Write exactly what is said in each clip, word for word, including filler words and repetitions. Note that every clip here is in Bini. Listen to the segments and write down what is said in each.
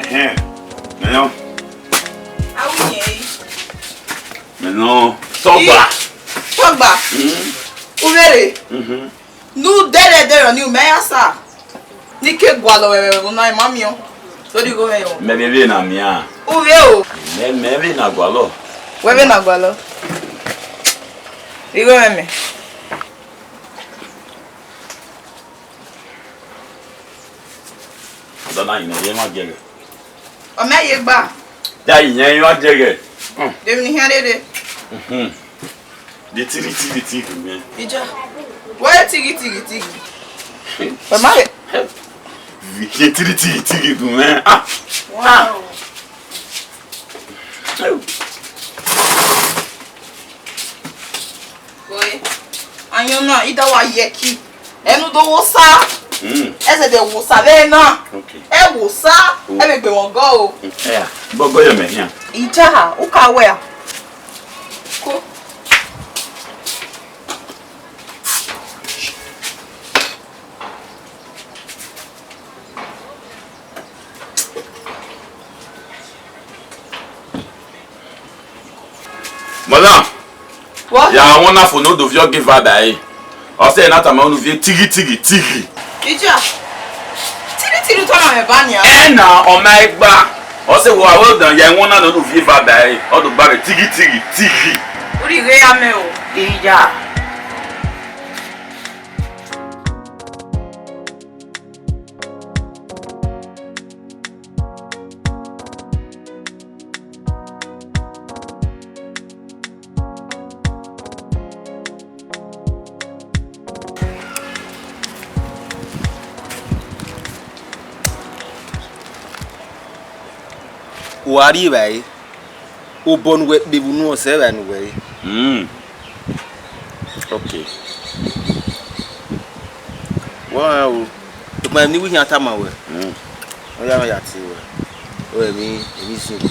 Ẹhẹn, mẹ nọ. Awinẹ. Mẹ nọ. Tọgba. Tọgba. Mhm. U vbe rre? Mhm. Ne u dẹrẹ dẹrẹ ni u mẹ ya sa. Ne I ke gualọ vbe ẹvbo na, I ma miẹn. Sori igho mwẹ yọ. Mẹ vbe vbe na miẹn. U vbe o. Mẹ, mẹ vbe na gualọ. Wẹ vbe na gualọ. Igho mwẹ mẹ. Ọdọ na yin ne ọ ye emwa giẹghẹ. Ọ mẹ ye gba. Ya yin emwa giẹghẹ. Hmm. De emwi ne I khian rre. Mhm. De tighi tighi tighi mẹ. Ija. Wẹ tighi tighi tighi. Wẹ ma re. Vike tighi tighi tighi gun mẹ. Ah. Wow. Oi, ayọn na, I da wa ye ẹki. Ẹnu do wo sa. Mm. Ẹsẹ dẹ wo sa vbe na. Okay. Ẹ wo sa, oh, ẹ vbe gbe wọn gọ o. Mm. Ẹ ya, gọgọ yọ mẹ hian. Ija, u ka wẹ a? Ko. Madam, what? Ya wọn na fo ne u do viọ ghe eva da ẹre. Ọ sẹ na tama unu viọ tighi tighi tighi. Ija, tighi tighi tọ na mẹ ba nian. Ẹ na, ọ ma gba. Ọ sẹ wa wẹ dan ya wọn na ne unu viọ eva da ẹre. Ọ do gba vbe tighi tighi tighi. Uri ghe ya mẹ o. Ija. Wa rri evbare, obọ ne uwẹ kpe vbe unu ọsẹ vbe ne uwẹ re. Mm. Okay. Wẹ rẹn o, sokpan emwi ne I wẹ I khian tama wẹ, mm, ọ ya mwẹ ya tie wẹ, ọ emwi, emwi zin gbe.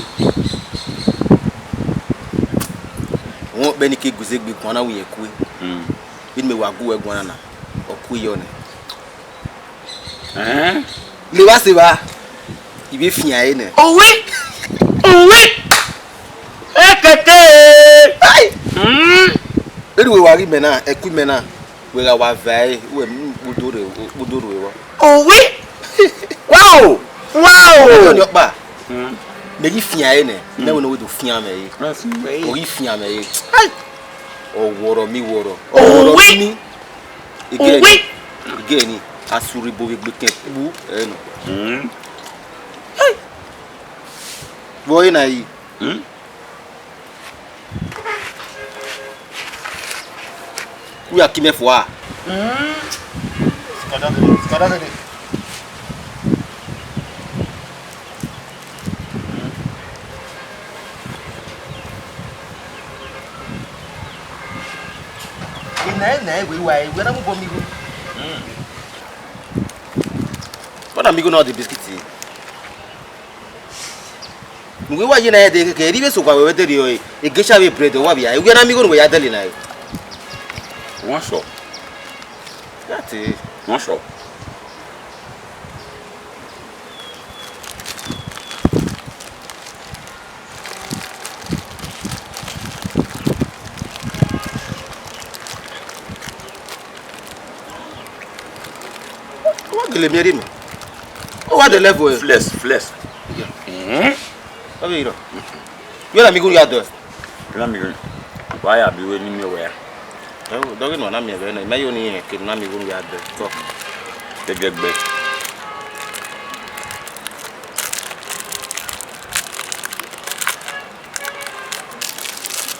Ọmwa ọkpẹ ni ke gu izegbe guan na wẹ irẹn kue. Mm. Vbene mẹ wa gu wẹ guan na, ọ kue yọ nẹ. Ẹn? Levba sẹ evba, I vbe fian ẹre nẹ. Owi! Owi! Ekete! Ai! Mm. Erriọ uwẹ wa ghi mẹ na, ẹku mẹ na, wẹ gha wa va ẹre, uwẹ mu kpodo rre, kpodo rre vbọ. Owi! Wow! Wow! Ọni ọkpa. Mm. Mẹ ghi fian ẹre nẹ, mẹ wẹ ne ọ wẹ do fian mwẹ ẹre. Ọ ghi fian mwẹ ẹre. Ai! Ọ wọrọ mi wọrọ. Ọ wọrọ mi ni. Igẹ ni, igẹ ni, a sẹ urhibo vbe egbe kẹn kpu ẹre nọ. Mm. Vbe ọre na yi? Mm. U ya ki mẹ fua. Mm. Sikada dede, sikada dede. Ena, ena, ewe wa, ewe na mu bọ mi igho. Mm. Wẹ na mu igho na ọ de biskit. Ne uwẹ wa ye na ya dẹ kẹkẹ, erriọ vbe sokpan wẹ wẹ dẹrriọ, egecha vbe bread ọ wa vbe ya, ewe na mu igho ne uwẹ ya dẹle na re. Wọ́n sọ. Ya te. Wọ́n sọ. Wa gele miẹn rhie mẹ. Ọ wa dẹ level ẹ. Flex, flex. Yeah. Mhm. Ọ vbe rọ. Yọ na mi gun ya dẹ. Na mi gun. Wa ya bi we ni mi wẹ ya. Ẹ wo, dọghe ne ọ na miẹn vbe nẹ, mẹ yo ni rẹn ke ne u na miẹn igho ne u ya dẹ tọ. Gẹgẹgbe.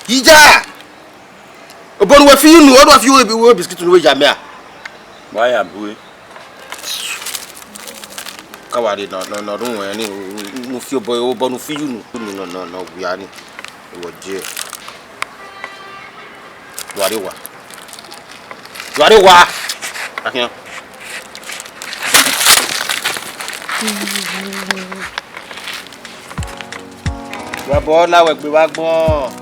Ija! Obọ ne uwẹ fi unu, ọ do fi uwẹ biskit ne uwẹ ya mẹ a? Wa ya bu e. Ka wa rre nọ, nọ, nọ rhunmwẹ ni, u, u, u fi obọ, obọ ne u fi unu, unu nọ, nọ, nọ wia ni. Wọ je. Wa rre owa. Wa rre owa. Akhian. Wa bọ na wẹ gbe vbe agbọn.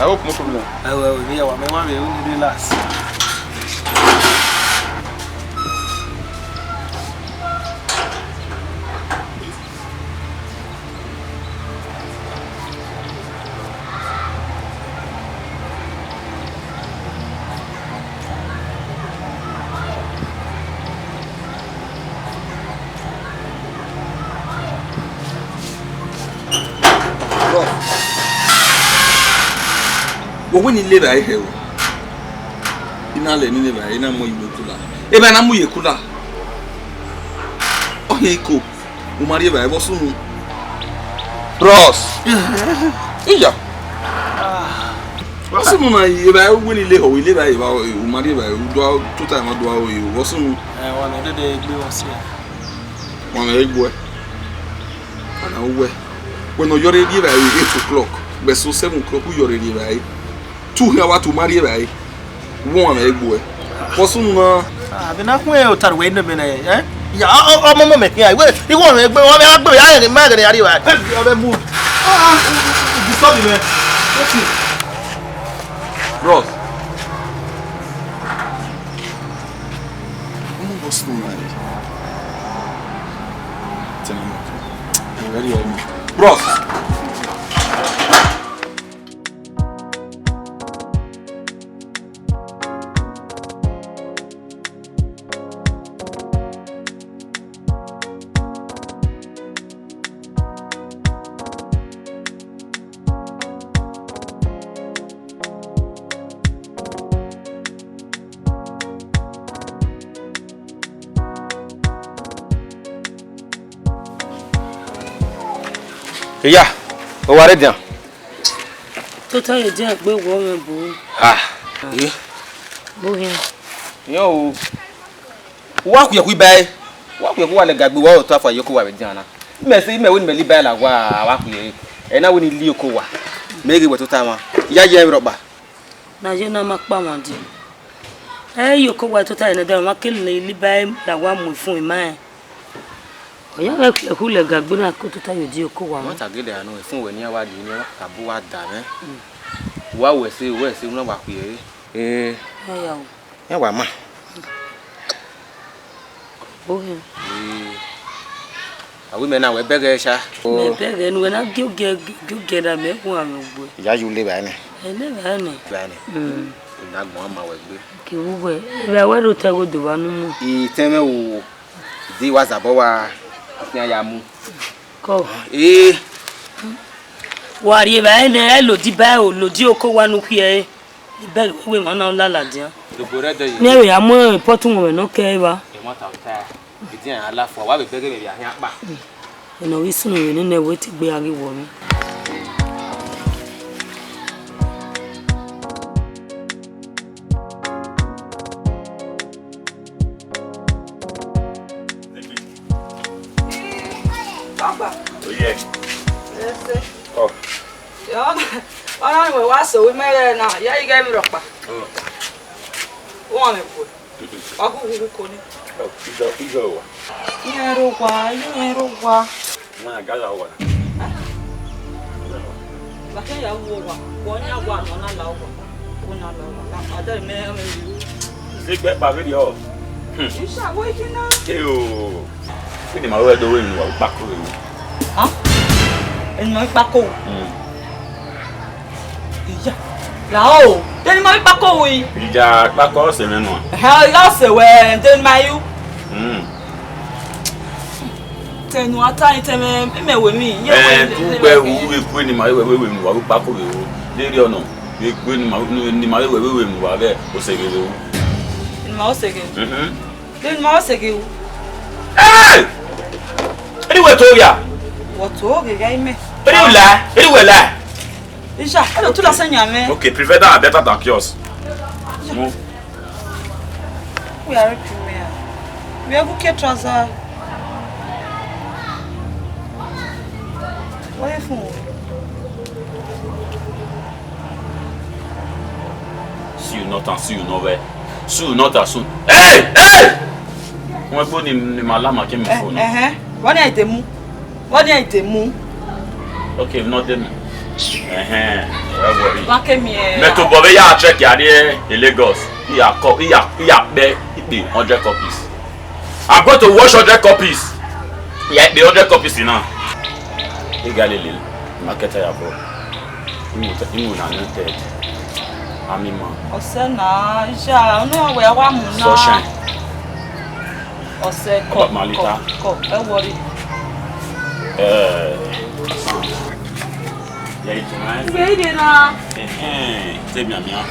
I hope no problem. Ẹwẹ, ẹwẹ, vbe ya wa, mẹ wa vbe ru ni relax. Bro, wo wẹ ne I le evbare hẹ o. I na lẹ ne I le evbare, I na mu ye kula. Evbare na mu ye kula. Ọ hiẹn iko, u ma rri evbare, vbọ sunu? Bros. Iya. Vbọ sunu na, evbare wẹ ne I le hẹ o, I le evbare, u ma rri evbare, u do tota emwa do aro ye, vbọ sunu? Ẹ, wa nọ dede egbe vbọ si. Wa nọ egbe. Ana wẹ, wẹ ne ọ yọrọ rri evbare eight o'clock, vbe so seven o'clock u yọrọ rri evbare. Tu hian wa tu ma rri evbare. Wọ ọmwa egbe. Vbọ sunu na. Ah, vbe na khuẹn ota ruẹ nọ mẹ nẹ, eh? Ya, ọ, ọ, ọmọ mẹ khian, iwẹ, iwẹ ọmwa egbe, ọmwa egbe, ya, ya, ma gẹrẹ ya rri evbare. Hey, ọmọ mu. Ah, you disturb me, man. What's it? Bros. Ọmọ vbọ sunu na. Tell me. I'm very old. Bros. Iya, ọ wa rre dian? Tota ye dian gbe wọ mwẹ bu. Ah, eh. Bu hian. Yan o. Wa khuẹ khu iba ẹre. Wa khuẹ khu wa lẹ ga gbe wa otọ afua ye oko wa vbe dian na. Imẹ sẹ, imẹ wẹ ne imẹ la iba ẹre la wa, wa khuẹ ẹre. Ẹ na wẹ ne I li oko wa. Mẹ ghi wẹ tota mwa. Ya ye ẹmwẹ rhọkpa. Na ye na ma kpa mwa di. Ẹ ye oko wa tota ẹre nẹ, da mwa kele la iba ẹre la wa mu ifun ima ẹre. Ọ ya ghẹ khuẹ khu lẹ ga gbe na ko tota ye odi oko wa. Mwa ta gele anu ifun wẹ ne iran wa di ne iran ka bu wa da mwẹ. Wa wẹ ẹse, wẹ ẹse, u na wa khuẹ ẹre. Ee. Ẹ ya o. Iran wa ma. Ohe. Ee. A wẹ imẹ na wẹ bẹghe sha. Mẹ bẹghe ne uwẹ na giogie, giogie na mẹ gu amẹ gbe. Iya, you leave ẹnẹ. Ẹ leave ẹnẹ. Leave ẹnẹ. Mm. I na gbọn ma wẹ gbe. Ke wu wẹ, ẹ wẹ ro tẹ gho do wa nu mu. I tẹn mwẹ o, de wa zabọ wa, ifian ya mu. Kọ. Ee. Wa rrie vbe ẹnẹ, ẹ lodi ba o, lodi oko wa ne u khiẹre. Bẹghe wẹ emwa na lala dian. Dogbo rẹ dẹ ye. Ne ẹ vbe ya mu pot uhunmwu ne ọ kẹ evba. Emwa ta ota. Edian ya la fua, wa vbe bẹghe vbe vbe ahian kpa. Eno ghi sunu vbe nene wẹ te gbe a ghi wọ mwẹ. Ọgba. Oye. Ese. Ọ. Ọ na, ọ na wẹ wa so wẹ imẹ ghẹ na, ya i ghẹ vbe rhọkpa. Ọ. Uwọnmwẹ kue. Wa gu gu ko ni. Ọ, ijọ, ijọ wa. Iran rre owa, iran rre owa. Ma ga la owa. Wa ke ya wu owa, wa ọna wa nọ na la owa. Ku na la owa, na ada mẹ, mẹ ru. Ze gbe kpa vbe rriọ. Hmm. Isa, wo iki na. Eo. Eni ma wẹ do wẹ enu wa kpako rẹ. Ha? Eni ma kpako. Hmm. Iya. La o. Eni ma kpako wi. Iya, kpako ọse mwẹ nua. Ẹhẹ, ọ ya ọse wẹ, eni ma yu. Hmm. Tẹnu ata ni tẹmẹ, mẹ wẹ mi. Ẹ, tu gbe wu, we ku eni ma wẹ, wẹ, wẹ enu wa kpako rẹ o. Lele ọnọ. Egbe ne ima, ne ima vbe wẹ vbe wẹ mu uwa vbe oseghe vbe ru. Ne ima oseghe? Mhm. De ne ima oseghe ru? Hey! Eri wẹ to gha? Wọ to ghe gha imẹ. Eri u la? Eri wẹ la? Isha, ẹ do tu la sẹ yan mẹ. Okay, prevent that better than cures. Mu. We are premier. We are good trouser. What if? See you not and see you nowhere. See you not as soon. Hey! Hey! Wọ́n gbọ́ ni, ni màá lámà kí mi fò náà. Ẹ̀hẹ́n. Wọ́n ní àìtẹ̀mú. Wọ́n ní àìtẹ̀mú. Okay, not them. Ẹ̀hẹ́n. Ẹ worry. Wa ke miẹn. Mẹ tobọ vbe ya check ya rrie e Lagos. Iya kọ, iya, iya kpẹ ikpe hundred copies. I'm going to wash hundred copies. Ya ikpe hundred copies na. Iga lele, market ya bọ. Imu te, imu na anointed. Ami ma. Ọsẹ na, iṣẹ ọnọ wẹ wa mu na. Sunshine. Ọsẹ kọ, Malita. Kọ, kọ, ẹ worry. Eh. Ya itu na. Ibe ide na. Eh, eh, te miamia.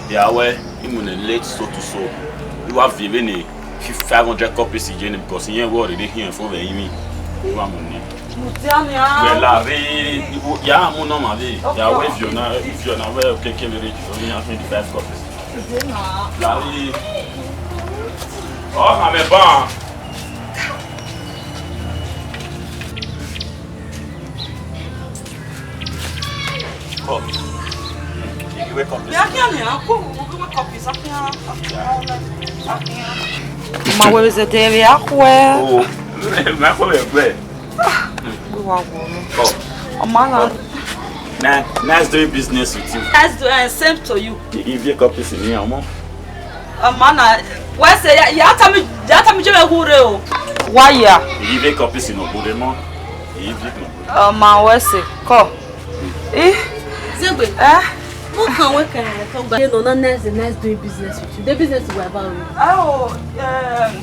Ya wẹ, imu ne late so to so. Iwa viẹ vbene five hundred copies ye ne, because iran wẹ ọ rere khian fo vbe imi. Iwa mu nẹ. Mudia nia. Wẹ la rre, iwo, ya mu nọ ma vbe. Ya wẹ ivio na, ivio na wẹ okeke vbe rre, only twenty-five copies. Ide na. La rre. Ọ ha mẹ ban. Come. You wake up. Ya kia ni a ko, wake up is akia. Ma wẹ zẹdẹ vbe akhuẹ. Oh, ma ko vbe gbe. Wẹ wa wo mi. Come. Ọ ma na. Nice, nice doing business with you. Nice do, and same to you. If you copy sini ọmọ. Ọ ma na, wẹ sẹ, ya, ya tama, ya tama je mẹ wu rre o. Wa ya. If you copy sini obo de mọ. If you copy. Ọ ma wẹ sẹ, kọ. Ih. Zegbe. Eh? Mo kàn wẹ kẹ tọ gba. You know, not nice, nice doing business with you. The business we about you. Oh, um,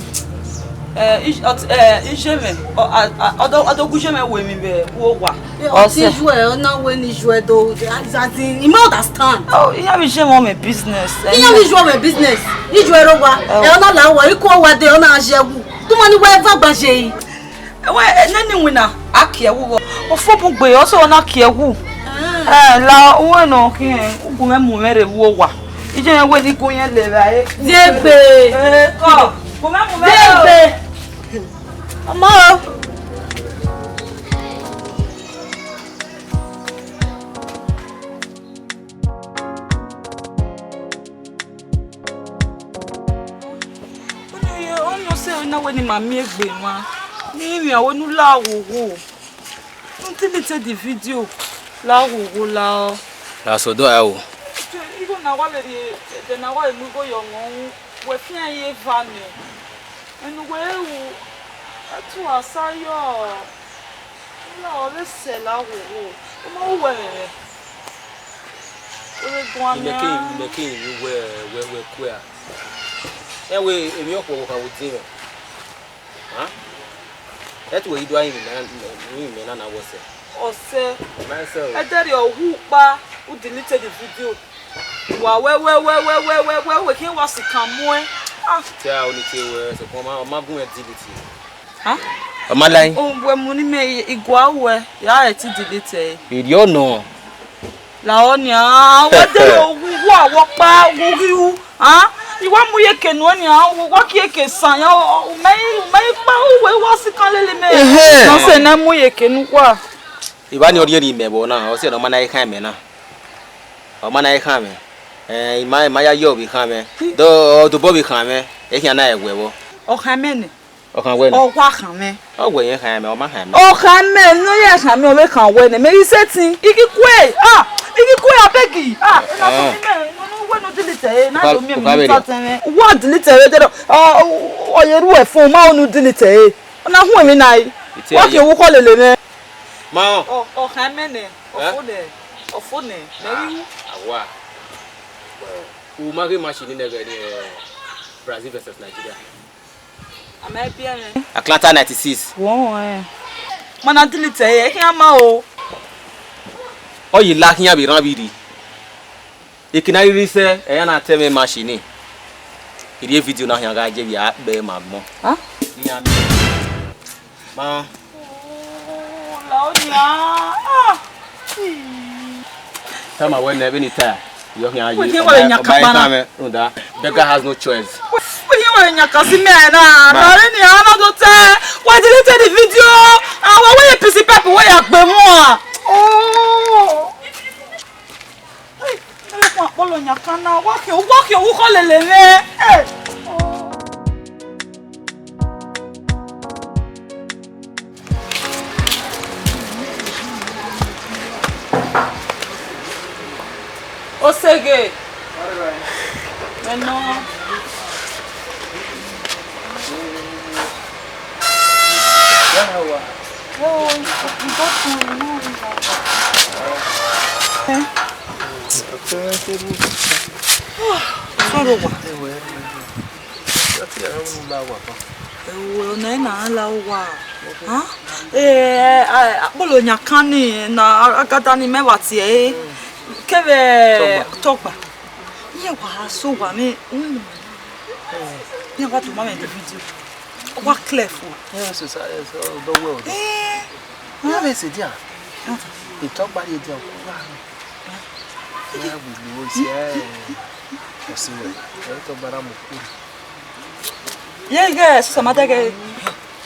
eh, ij-, ọt-, eh, ijemẹ, ọ, a, a, ọdọ, ọdọ gu ijemẹ wẹ mi vbe wo wa. Ọsẹ. Ọtẹn ijuẹ, ọ na wẹ ne ijuẹ do, as in, he ma understand. Oh, iyan vbe ijemẹ ọ mẹ business. Iyan vbe ijuẹ mẹ business. Ijuẹ rre owa. Oh. Ẹ, ọ na la owa, ikun owa de, ọ na ye ẹwu. Tuma ni wa eva gba ye yi. Ẹwẹ, nene iwinna, a kie ẹwu vbọ. Ofobun gbe, ọ sẹ ọ na kie ẹwu. Ah. Ẹ, la uwẹ nọ khian, u gu mwẹ mu mwẹ rre vbe owa. Iye mwẹ wẹ ne I gu yẹn lẹ vbe ẹre. Zegbe. Ẹ, kọ, gu mwẹ mu mwẹ rre. Zegbe. Ọmọ o. Ọni ọ sẹ na wẹ ne ima miẹn egbe mwa, ne I rinmwian wẹ ne u la oghogho, ne u delete the video, la oghogho la ọ. That's all, do I o. Igho na wa vbe rhie ẹdẹ na wa mu igho ye ọmọ ru, wẹ fian ye eva nẹ. Enu wẹ ru, ẹtu a sa yọ. Ọ vbe sẹ la oghogho, u ma ru wẹ mwẹ. Ọ vbe guan nian. Imẹ ke, imẹ ke rinmwian wẹ, wẹ, wẹ kue a. Ẹ wẹ, emwi ọkhuọ vbe okhan vbe odin mwẹ. Hàn? Ẹ tu wẹ i do a rinmwian na, rinmwian na na wẹ ọsẹ. Ọsẹ. Myself. Ẹdẹrriọ hu kpa, u delete the video. Wa wẹ, wẹ, wẹ, wẹ, wẹ, wẹ, wẹ, wẹ, khian wa sikan muẹn. Ah. Te a oni te wẹ, sokpan ọ ma, ọ ma gun mwẹ delete. Ah? Ọ ma la ẹe. O, wẹ mu ni mẹ, I gua ruẹ, ya ẹre te delete ẹre. Erriọ nọ. La ọ nian, wẹ de ro wu, wa wọ kpa, wu ghi ru. Ah? I wa mu ye ke nuẹn nian, wa kie ke san ya, u mẹ, u mẹ kpa, u wẹ wa sikan lele mẹ. Ehẹn. Nọ sẹ ne mu ye ke nu wa. Evba ni ọ rhie rhie mẹ vbọ na, ọ sẹ ne ọ ma na khan mẹ na. Ọ ma na khan mwẹ. Ẹ, I ma, I ma ya yọ vbe khan mwẹ. Do, ọ dobọ vbe khan mwẹ. Ẹ khian na ẹguẹ vbọ. Ọ khan mẹ nẹ. Ọ khan wẹ nẹ. Ọ wa khan mwẹ. Ọ wẹ yẹn khan mwẹ, ọ ma khan mwẹ. Ọ khan mẹ, ne ọ ya khan mwẹ, ọ vbe khan wẹ nẹ. Mẹ ghi sẹtin. I ghi kue, ah, I ghi kue, abeg. Ah, na so ni mẹ, no, no, wẹ no delete ẹre, na do miẹn mi ni ta tẹn mwẹ. Wa delete ẹre, ọ, ọ ye ru ẹfun, ma onu delete ẹre. Ọ na hu emwi na yi. Wa ke wu kọ lele mwẹ. Ma. Ọ, ọ khan mẹ nẹ. Ọ fo nẹ, ọ fo nẹ, mẹ ghi wu. Awa. U ma ghe match ni nẹghẹ ni, eh, Brazil versus Nigeria. A ma biẹ mwẹ. Atlanta ninety-six. Wọ ẹ. Ma na delete ẹre, ẹ khian ma o. Ọ ye la khian vbe rhan vbe rri. Eke ne a rhirhi sẹ, ẹ ya na tẹ mwẹ match ni. I rhie video na khian gha je vbe a kpẹ ma gbọn. Hàn? Iran. Ma. Oh, la ọ nian. Ah. Tama wẹ nẹ vbene I ta. Yọ khian ye. Wẹ khian wẹ nyaka kpa na. Rhunmwuda, beggar has no choice. Wẹ khian wẹ nyaka si mẹ na. Ma. La ọ nian, na do tẹ. Wẹ delete the video. Ah, wẹ wẹ pisi pẹpẹ wẹ ya gbe mu a. Oh. Hey, ẹ kpọlọ nyaka na, wa khian, wa khian, wa khian lele mwẹ. Hey. Ege. Ẹnọ. Sọrọ wa. Ẹo, ọna na la uwa. Hẹn? Eh, a, akpolo yan kan ni na, agada ni mẹ wa tie ẹre. Kevbe Tọgba. Tọgba. Iran wa so wa mwẹ, mm. Iran wa tuma mwẹ the video. Wa clear fo. Yes, yes, yes, oh, the world. Eh. Wọ́n lè ṣe díà. Ìtọ́gbà yìí díà kú wá. Wọ́n á wù lówó sí ẹ̀. Ọ̀sìn rẹ̀, ẹ̀rọ tó gbára mọ̀ kúrò. Ye, ye, sọmadẹgẹ.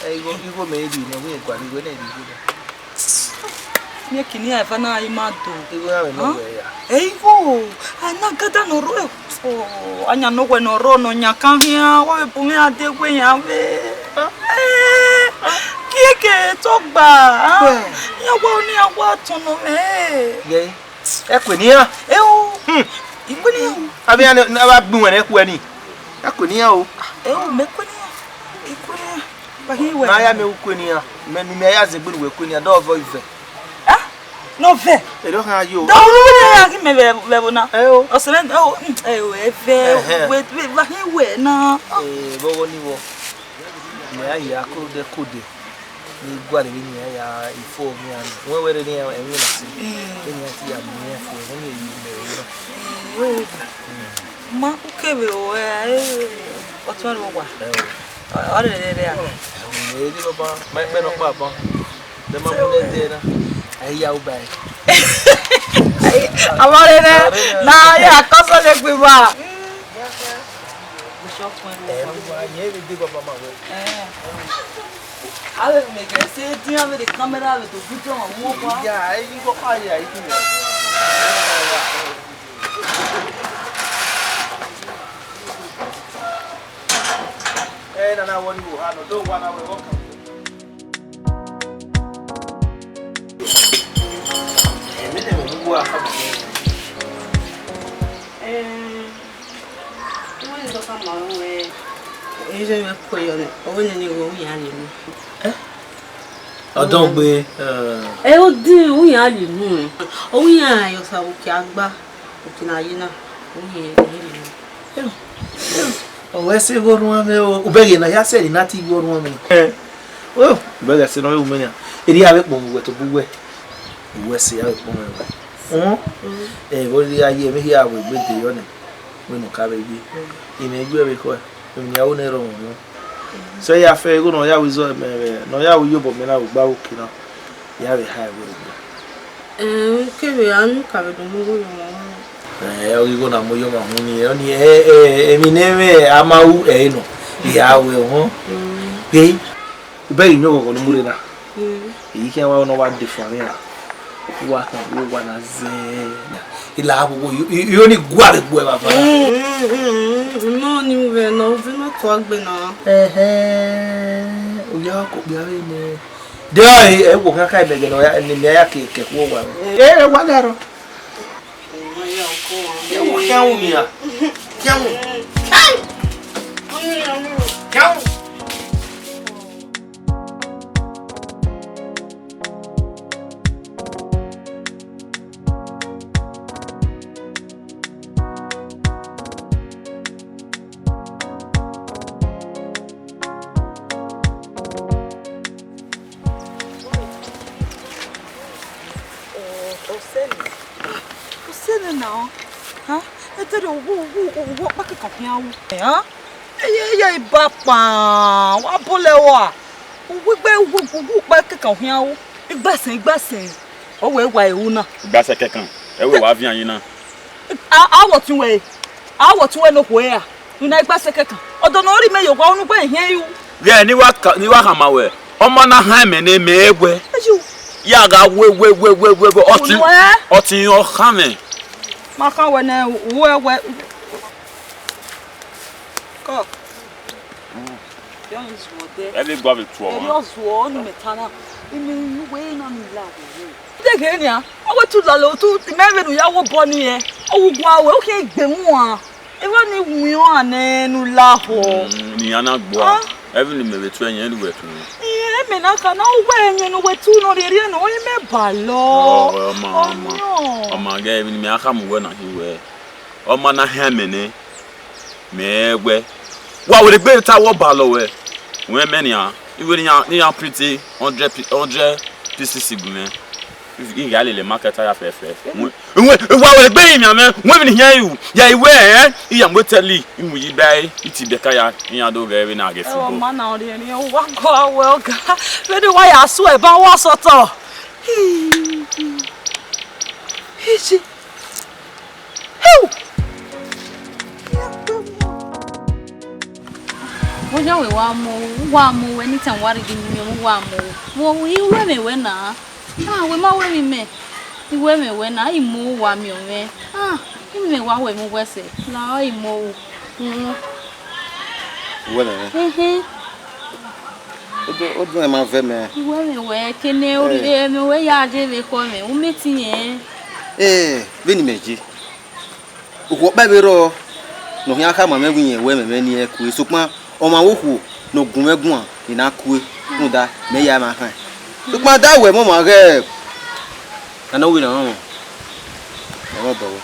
Ẹ, igho, igho mẹ ri nẹ, wẹ gua igho nẹ ri igho nẹ. Ye kini eva na ima do. Igho ya mẹ nọ wẹ ya. Ẹ igho, a na gada nọ rọ, o, a yan nọ wẹ nọ rọ nọ yan kan hian, wa vbe bu mwẹ a de wẹ yan vbe. Ẹ, kieke Tọgba, a? Wẹ. Yan wa ni a wa tọn nọ mẹ. Ye. Ẹ kue ne iran. Eo. Hmm. I kue ne iran o. Avbe iran ne a gha gbe iwẹnrẹn khuẹ ni. Ẹ kue ne iran o. Eo, mẹ kue ne iran. I kue ne iran. Ba hin wẹ. Na ya mẹ u kue ne iran. Mẹ ne mẹ ya zẹ egbe ne uwẹ kue ne iran, dọ vẹ ivẹ. Ah? Nọ vẹ. Erriọ khan yo. Dọ ru ne iran ghi mẹ vbe, vbe ẹvbo na. Eo. Ọsẹ mẹ, eo, mm, eo, ẹvẹ, ẹhẹn, wẹ, wẹ, ba hin wẹ na. Eh, vbe ọghọ ni vbọ? Mẹ ya ya kode kode. Ne I gualọ vbene iran ya ifo ọghe iran ni, wẹ wẹ rre ne iran ẹmwẹ na sẹ, vbene iran te ya mu iran fo, ẹmwẹ ni ẹ ye mẹ ẹre na. Ma ukevbe o, ẹ, ọtuẹn rre owa. Ẹ o. Ọ rre rre a. Ẹ, ẹ, ẹ, baba, ma ikpẹ nọkpa ban. Dẹ ma mu nẹ dẹ na. A i ya uba ẹre. Avbe ọre nẹ, na ya akọsọ ne gbe uwa. Ẹ, uwa, yẹn vbe de baba ma wẹ. Ẹ. Avbe mẹ gẹ sẹ edian vbe the camera vbe the video ọmwa mu ọkpa. Ya, ẹ, igho kpa ya, ẹ, igho ya. Ẹ, nana wọ ni wo ha nọ, do wa na wẹ wọ kan. Ẹ, mẹ nẹ mẹ mu wa fa. Ẹ. Wẹ ne dọka ma wẹ, ẹ, ẹ, vbe ku yọ nẹ, ọ wẹ nene igho u yan lele. Ẹ? Ọdọgbe, ẹ. Ẹ, ọ din, u yan lele. Ọ wẹ iran ya osa vbe uki agba, uki na ye na, u yan lele. Ọ wẹ sẹ igho rhuan mwẹ o, ubẹghe na ya sẹ ne a te igho rhuan mwẹ. Ẹ. O, ubẹghe sẹ ne ọ vbe ru mwẹ nia. Erriọ avbe kpọnmwẹ uwẹ tobọ uwẹ. Uwẹ sẹ avbe kpọnmwẹ uwẹ. Uhun. Ẹ, vbe ọ rhirhi ya ye emwi hia vbe egbe de yọ nẹ. Wẹ ne ọ ka vbe ye. Imẹ i gu ẹre vbe ekhọe, emwi ne a ru nẹ rọmwẹ nọ. Sẹ ya fẹ igho ne ọ ya ru izọ mẹ vbe, ne ọ ya ru iyobọ mẹ na vbe ogba vbe uki na, ya vbe ha ẹvbo rhogbe. Ẹ, kevbe a nu ka vbe do mu igho ye ọmwa ru. Ẹ, ọ ghi igho na mu ye ọmwa ru ni, ọ ni, ẹ, ẹ, emwi ne ẹ mwẹ a ma ru ẹre nọ, ya ru ẹre họn. Ghe, ubẹghe iyẹn ọghọghọ ne u mu rre na. Mm. Eyi khian wa nọ wa de fua vbe iran. Uwa kan, uwa na zẹ na. I la vbe owo, i, i, i ni gua vbe gbuẹ vbe avan. Mm, mm, mm, mm, no ni mwẹ nọ, u vbe nọ tua gbe na. Ẹhẹn, u ya ko kpia vbe nẹ. De ọ, ẹ, ẹ, wo kan ka imẹ gẹ nọ ya, ne mẹ ya ke, ke ku owa. Ẹ, ẹ, wa na rọ. Ẹ, wo khian wu nia. Khian wu. Khian wu. Ọ, ọ sẹ nẹ. Ọ sẹ nẹ na, ọ. Ha? Ẹ te rhie owa, owa, owa ọkpa kẹkan khian ru. Ha? Eye, eye, iba kpaan, wa bolẹ rua. Uwu igbe, uwu, uwu ọkpa kẹkan khian ru. Igbasẹn, igbasẹn. Ọ wẹ wa ru na. Igbasẹn kẹkan, ẹ wẹ wa vian yi na. A, a wọ tin wẹ, a wọ tin wẹ ne okhuo ra? Ina igbasẹn kẹkan. Ọdọ ne ọ rhie mẹ ye owa, unu gbe hiẹn yu. Ghẹ ne I wa ka, ne I wa khama wẹ, ọma na han mẹ ne mẹ wẹ. Eju. Ya gha wẹ, wẹ, wẹ, wẹ, wẹ, wẹ, ọtẹn, unu ẹ? Ọtẹn ọ khan mẹ. Ma khan wẹ nẹ, wẹ, wẹ. Kọ. Yọ zuọ dẹ. Ẹ vbe gua vbe tuọ. Ẹ vbe ọ zuọ, ọni mẹ ta na. Imi yu wẹ na mi la wẹ. Deghe nia, ọ wẹ tu lọlẹ otu, mẹ vbe nu ya wọ obọ ni ẹ. Ọ wu gua wẹ, u khian gbe mu a. Evba ni wian nẹ ne u lahọ. Mm, ne iran na gbe ua. Ah. Ẹvbo ne imẹ vbe tu ẹyẹn ru wẹ tu. Iye, mẹ na ka na, u wẹ ẹyẹn ne uwẹ tu nọ rhie rhie nọ, ọ i mẹ balọ. Ọ, ọma, ọma. Ọyọn. Ọma, ghe emwi ne imẹ a khama uwẹ na khin wẹ. Ọma na họn mẹ nẹ, mẹ wẹ. Wa wẹ egbe ta wẹ ọbalọ wẹ. Wẹ mẹ nian, iwe ne iran, ne iran print hundred pi-, hundred pieces gu mwẹ. I gha lele market ya fẹfẹ. Wẹ, wẹ, wa wẹ egbe rinmwian mwẹ, wẹ emwi ne I khian ru, ya iwe ẹnrẹn, I ya mu etẹli, I mu yi ba ẹre, I tie ibẹka ya, iran do ghẹ vbene a ghe football. Ẹ, ọma na rhiẹnrhiẹn, wa gua wẹ ọga, vbene wa ya su ẹban, wa sọtọ. Iye. Heu! Vbọzọ wẹ wa mu, wa mu wẹ, anytime wa rhie ghi miẹn ọmọ, wa mu. Vbe uwẹ mwẹ wẹ na? Ah, wẹ ma wẹ vbe mẹ. I wẹ mwẹ wẹ na, I mu wa miẹn ọmwẹ. Ah, I miẹn wa wẹ mu wẹ sẹ. La I mu. Mm. Wẹ mwẹ? Ehe. Odo, odo ẹ ma vẹ mẹ. I wẹ mwẹ wẹ, kene ori, eh, mwẹ wẹ ya je vbe kọ mwẹ, u mẹ ti yẹn. Eh, vbene imẹ je. Okhuo ọkpa vbe rrọọ ne ọ khian khama mwẹ wẹ irẹn wẹ mwẹ ni ẹ kue, sokpan ọmwa vbe okhuo ne ọ gun mwẹ guan, I na kue, rhunmwuda mẹ ya emwa khan. Sokpan da wẹ mọ ọmwa ghẹ, a na wẹ ne ọ rọnmwọ, ẹ mwẹ obọ wẹ.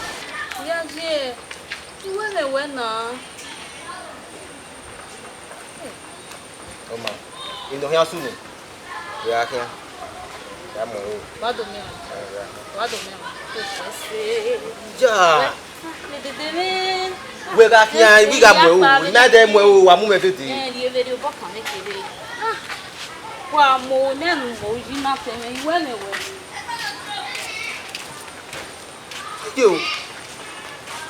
Ya je, I wẹ mwẹ wẹ na. Ọma, I nọ khian sunu, wẹ gha khian, ya mu ẹre o. Wa do mẹ o. Ẹ, ya. Wa do mẹ o. Ja. Dede mwẹ. Wẹ gha khian, I wi gha mu ẹre o. I na dẹ mu ẹre o, wa mu mwẹ dede. Ẹ, rhie vberriọ obọ kan mwẹ kere. Ah, wa mu ne nu mo yi na tẹ mwẹ, I wẹ mwẹ wẹ. Dede o.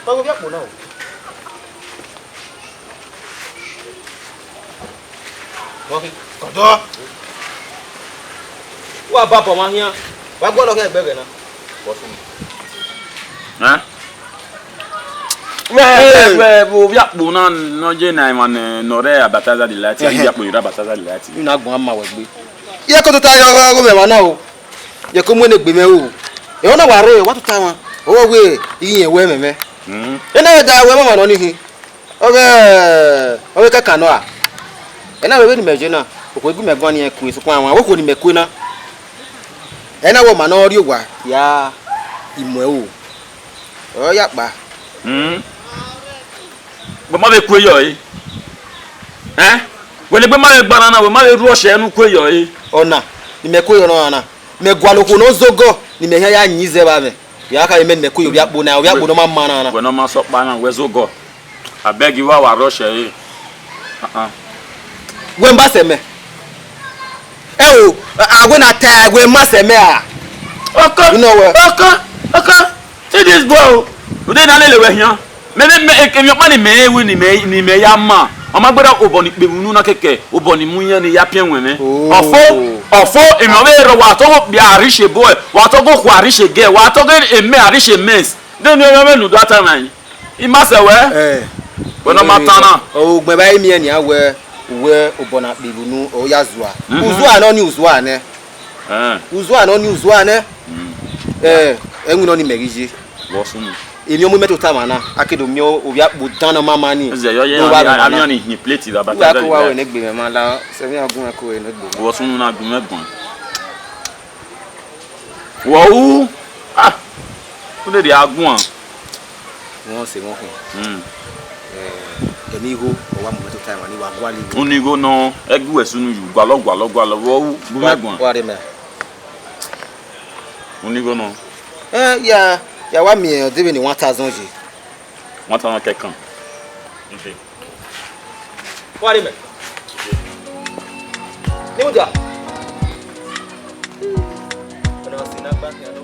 Tọghe ovbi akpo na o. Kọdọ. Wa ba bọ mwa khian. Wa gualọ khian egbe ẹghẹ na. Ẹ? Wẹ, wẹ, wẹ, ovbi akpo na nọ ye na emwa ne, ne ọ rre Abatazadelight, ovbi akpo ni rre Abatazadelight. I na guan ma wẹ gbe. Iye ko tota yọ ọghe mwẹ emwa na o. Yẹ ko mu ene gbe mwẹ o. Ẹmwẹ na wa rre, wa tota emwa. Ọ wẹ wẹ, irẹn wẹ mwẹ mwẹ. Mm. Ena da wẹ mama nọ ni hin. Ọghe, ọghe kaka nọ a. Ena wẹ vbene imẹ je na, okhuo gu mẹ guan ni rẹn kue, sokpan ọmwa okhuo ne imẹ kue na. Ena wẹ ọma ne ọ rrie owa, ya, I mu ẹre o. Ọ ya kpa. Mm. Wẹ ma vbe kue yọ ẹre? Ẹn? Wẹ ne egbe ma vbe gba na na, wẹ ma vbe rhuẹ ọshẹ ne u kue yọ ẹre? Ọna, ne imẹ kue yọ nọ na. Mẹ gualọ okhuo ne ọ zẹ ogọ, ne imẹ hia ya yin zẹ vbe amwẹ. Ya kha mẹ ne imẹ kue ye ovbi akpo na, ovbi akpo ne ọ ma ma na na. Wẹ ne ọ ma sẹ ọkpa na, wẹ zẹ ogọ. Abeg, wa wa rhuẹ ọshẹ ẹre. Uh-uh. Wẹ ma sẹ mẹ. Ẹ o, a wẹ na ta wẹ ma sẹ mẹ a. Ọkọ, you know what? Ọkọ, ọkọ, see this boy o. Ude na lele wẹ hian. Mẹ, mẹ, mẹ, emwi ọkpa ni mẹ ru ni mẹ, ni mẹ ya ma. Ọ ma gbẹdẹ obọ ni kpevbe unu na kẹkẹ, obọ ni mu irẹn ni ya piẹn wẹn mwẹ. Oh. Ọfo, ọfo, emwi ọvbehe rrọọ, wa tọghe okpia a rhie she boy, wa tọghe okhuo a rhie she girl, wa tọghe emẹ a rhie she mens. De ni ọmọ mwẹ ne u do atan na yi? I ma sẹ wẹ. Eh. Wẹ ne ọ ma tan na. Ọ gbẹn vbe a i miẹn nian wẹ, wẹ obọ na kpevbe unu, ọ ya zua. Mhm. Uzua nọ ni uzua nẹ. Eh. Uzua nọ ni uzua nẹ. Mm. Eh, ẹwin nọ ni mẹ ghi ye. Vbọ sunu? Emwi ọmọ mẹ tota mwa na, a ke do miẹn ovbi akpo dan ne ọ ma ma ni. Eze yọ ye, do wa a, a, a, ni hin plate ra ba ta ko wa wẹ ne egbe mẹ ma la, sẹ vbe a gun ko wẹ ne egbe. Vbọ sunu na gun mẹ guan. Wọ u, ah, u de dia guan. Wọ́n ṣe wọ́n kùn. Mm. Eh, ẹni igho, ọ wa mu mẹ tota mwa ni wa gualọ igho. Unu igho nọ, ẹgu wẹ sunu yu, gualọ, gualọ, gualọ, vbọ u, gun mẹ guan. Wa re mẹ. Unu igho nọ. Eh, ya, ya wa miẹn ọdevbe ni one thousand ye. One thousand kẹkan. Wa re mẹ. Ni mudia. Ọna si na gba ni a do.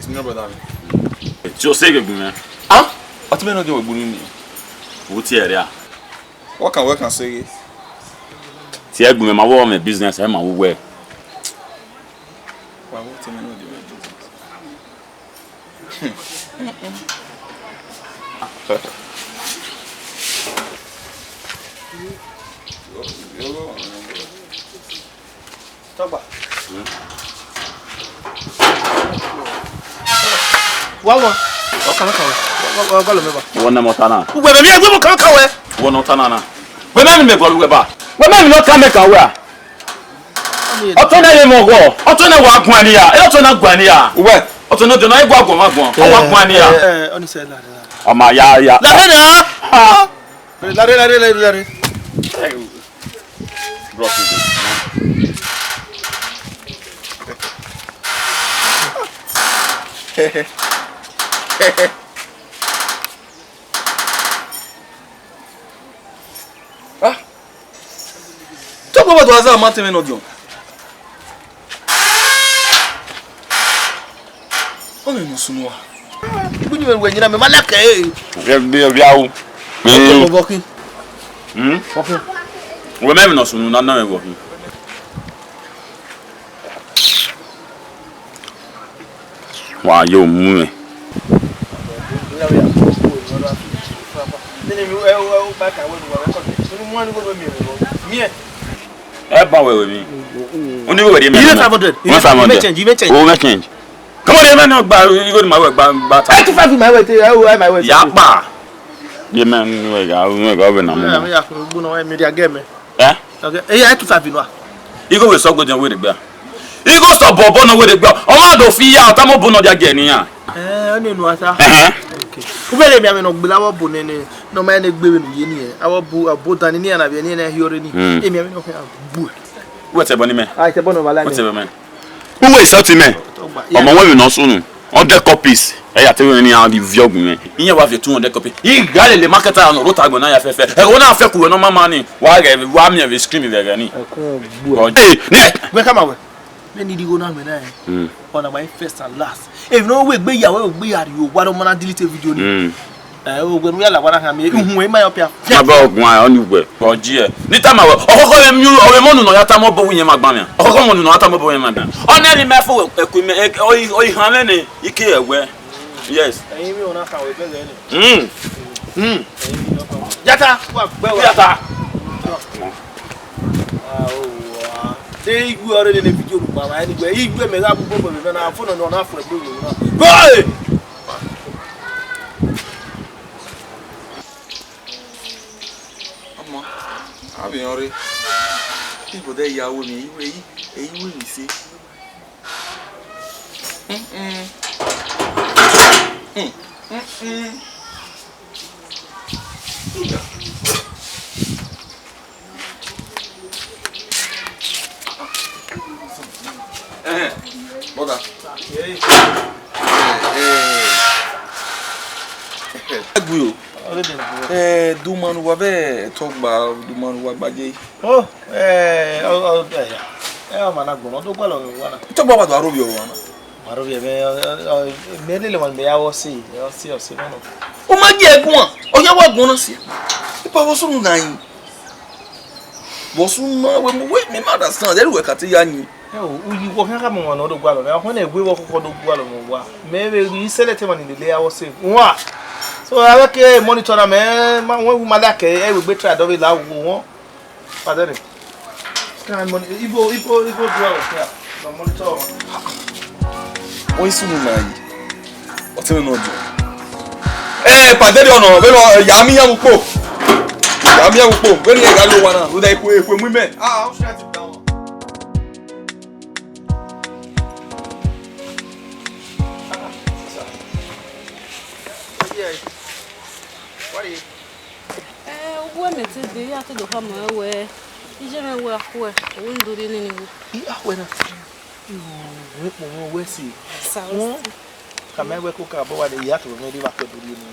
Senior brother mi. Ti o sẹ ghe gbinna. Ah? Ọtẹn mẹ nọ ghe wẹ gbinna ni. Vbe u tie ẹre a? What can work and say? Tie ẹgbẹe ma wọ mẹ business, ẹ ma wu wẹ. Wa wo te mẹ no dey business. Tọgba. Wa wa. Ọ kan kan. Wa wa, wa lọ mẹ ba. Wọ nẹ mọ ta na. Ugbẹ mẹ mi ẹgbẹ mo kan kan wẹ. Wọ nọ ta na na. Wẹ mẹ mi mẹ gọlu wẹ ba. Wẹ mẹ mi nọ ta mẹ kan wẹ a. Ọtọ na ye mọ gọ. Ọtọ na wa guan ni ya. E ọtọ na guan ni ya. Uwẹ. Ọtọ na jọ na e gua guan ma guan. Ọ wa guan ni ya. Ẹ, ẹ, ọ ni sẹ la, la. Ọ ma ya ya. La, la, la. Ah. Lare, lare, lare, lare. Bro, ah, tọkọ bọdọ aza ma tẹmẹ nọ diọn. Ọ mẹ ne sunu wa. Igbinyi mẹ wẹ nyina mẹ ma lẹkẹ e. Via via o. Ọkọ vọkhin. Hmm? Vọkhin. Wẹ mẹ ne sunu na na mẹ vọkhin. Wa yo mu mwẹ. Ẹ ba wẹ wẹ mi. Oni wẹ wẹ di mẹ. Ire five hundred. One five hundred. Ime change, ime change. O mẹ change. Come on, ime no gba, you go to my work, gba, gba ta. Eight five in my work, eh, oh, my work. Ya pa. Ye mẹ ni wẹ ga, wẹ ga wẹ na mu. Ya, ya, gbona wẹ mi dia gẹ mẹ. Eh? Okay. Eh, ya two five nua. Igho wẹ sọ gbodiọn wẹ rre gba. Igho sọ bọbọ nọ wẹ rre gba. Ọ ma do fi ya, ọ ta mọ bo nọ dia gẹ ni ya. Eh, ọ ni nua sa. Ẹhẹn. Okay. U vbe rhie emianmwẹ ne ọ gbila vbe ọbo nene, ne ọ ma rẹn ne egbe vbene u ye ni, eh. Avbe ọbo, ọbo dan ni iran na vbe ẹre ni, iran na hiọrre ni. Hmm. Emianmwẹ nọ khian gbu. Wẹ tẹ ẹbọ ni mẹ. Ah, tẹ ẹbọ nọ vbe ala ni. Wẹ tẹ ẹbọ mẹ. Uwẹ isọtin mẹ. Ọmọ wẹ vbe ne ọ sunu, hundred copies. Ẹ ya te wẹ ne iran viọ gun mwẹ. Iran wa viọ two hundred copy. I gha lele market a nọ rota agbọn na ya fẹfẹ. Ẹghẹ na fẹ ku wẹ nọ mama ni. Wa ghẹ, wa miẹn vbe screen vbe ẹghẹ ni. Ẹkun gbu. Ọ, eh, nẹ. Wẹ kama wẹ. Mẹ ni irigho na mẹ na. Hmm. Ọna my first and last. Emwi ne ọ wegbe ya, wegbe ya rrie owa, ne ọ ma na delete video ni. Hmm. Eh, ogbẹn ne u ya la owa na khan miẹn, uhun ima ya ọpia. Ma bọ guan, ọ ni ugbẹ. Ọ ji ẹ. Ne I tama wẹ, ọkhọkhọ vbe miẹn, ọ vbe mọ unu ne ọ ya tama obọ vbe uyẹn ma gban mẹ. Ọkhọkhọ mọ unu ne ọ ya tama obọ vbe uyẹn ma gban. Ọ nẹ ne imẹ fo wẹ, ẹku imẹ, ẹ, ọ i, ọ i han mwẹ ne I ke ẹwẹ. Yes. Ẹyin mi ọna khan wẹ bẹghe nẹ. Mm. Mm. Yata, wa gbẹ wa. Yata. Ah, oh, wa. Te igwe ọre nene video ru kpama, anyway, igwe mẹ gha bu gbogbo mẹ na, phone nọ na fọ ẹgbẹ ru na. Boy! Ọmọ, avbe ọnre, ibo de ya wo ni, eyi, eyi, eyi wo ni se. Mm-mm. Mm, mm-mm. Ẹhẹn, brother. Eh, eh. Ẹgui o. Eh, du ma ne uwa vbe ẹtọ gba, du ma ne uwa gba ye. Oh, eh, ọ, ọ, eh, ya. Eh, ọ ma na gbọnọ, do gualọ mwẹ uwa na. Te ọgba wa do aro vbiẹ ọmwa na. Ma aro vbiẹ mwẹ, ọ, ọ, ọ, mẹ lele ọmwa ne mẹ ya vbe ọse, ọse, ọse nọ nọ. U ma gie guan, ọ ya wa guan na si. Ipa vbe sunu na yin. Vbe sunu na, wẹ, wẹ, mi ma understand, ẹre uwẹ ka te ya yin. Ẹ o, uyi wọ khian khama ọmwa ne ọ do gualọ mwẹ, ọkhọn ne ẹwe vbe ọkhọkhọ do gualọ mwẹ uwa. Mẹ vbe ghi select emwa ni lele ya vbe ọse. Uwa. So, avbe ke monitor na, mẹ, ma, wẹ u ma like, ẹ, wẹ egbe try dọ vbe la uwu wọn. Padre. Can I moni-, Igbo, Igbo, Igbo do our care. No monitor. Wọ́n sùn nù náà yìí. Ọtí nínú ọjọ́. Ẹ pàdé di ọ̀nà, bẹ́ẹ̀ lọ, yà á mí yẹ̀wò pò. Yà á mí yẹ̀wò pò. Bẹ́ẹ̀ ni ẹ̀ka ló wà náà. Ó dá epo, epo mú mẹ́. Ah, ó ṣe àti dá wọn. Eh, uwu ẹmwẹ te dee, ya te do khama ruẹ wẹẹ, iye mwẹ wẹẹ a khuẹ, ọ wẹẹ ne u do rhie nene igho. I a khuẹ na. Iho, wẹ kpọnmwẹ wẹ si. Sa wẹ si. Ka mẹ wẹ ko ka bọ wa de, ya ke mwẹ rhie vbe a khuẹ do rhie nene